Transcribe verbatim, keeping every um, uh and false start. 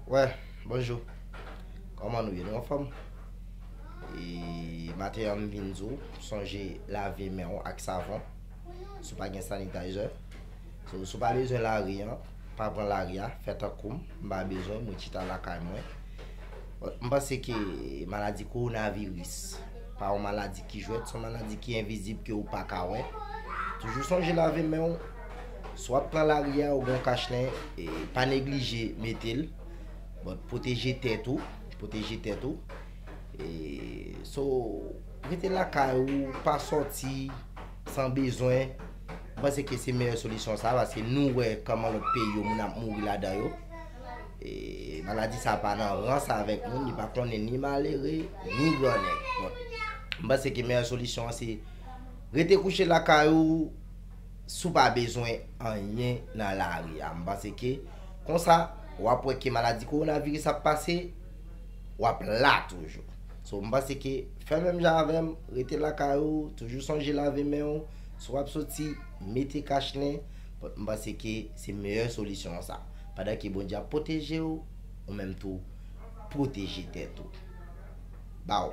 Wè, bonjou. Kòman nou ye? Nou anfòm? E maten an m vin di w, sonje lave men w ak savon. Si w pa gen sanitizer. So, si w pa bezwen lari an, pa pran lari a, fè tankou m, m pa bezwen, mwen chita lakay mwen. Bon, m panse ke maladi kowonaviris pa yon maladi ki jwèt, se yon maladi ki envizib ke ou pa ka wè. Toujou sonje lave men w. Si w ap pran lari a, ou gen yon kachnen, e pa neglije mete l. Bon, pwoteje tèt ou, pwoteje tèt ou. E, so, rete lakay ou, pa sòti san bezwen. M panse ke se meyè solisyon sa, paske nou wè kòman lòt peyi yo, moun ap mouri ladan yo. E, maladi sa pa nan rans avèk moun, li pa konnen ni malere, ni grannèg. Bon, m panse ke meyè solisyon an se rete kouche lakay ou, si w pa bezwen anyen nan lari a. M panse ke konsa, w ap wè ke maladi kowonaviris ap pase, w ap la toujou. So, m panse ke fè menm jan avè m, rete lakay ou, toujou sonje lave men w, si w ap soti, mete kachnen, m panse ke se meyè solisyon an sa. Pandan ke Bondye ap pwoteje w, ou menm tou, pwoteje tèt ou. Baw.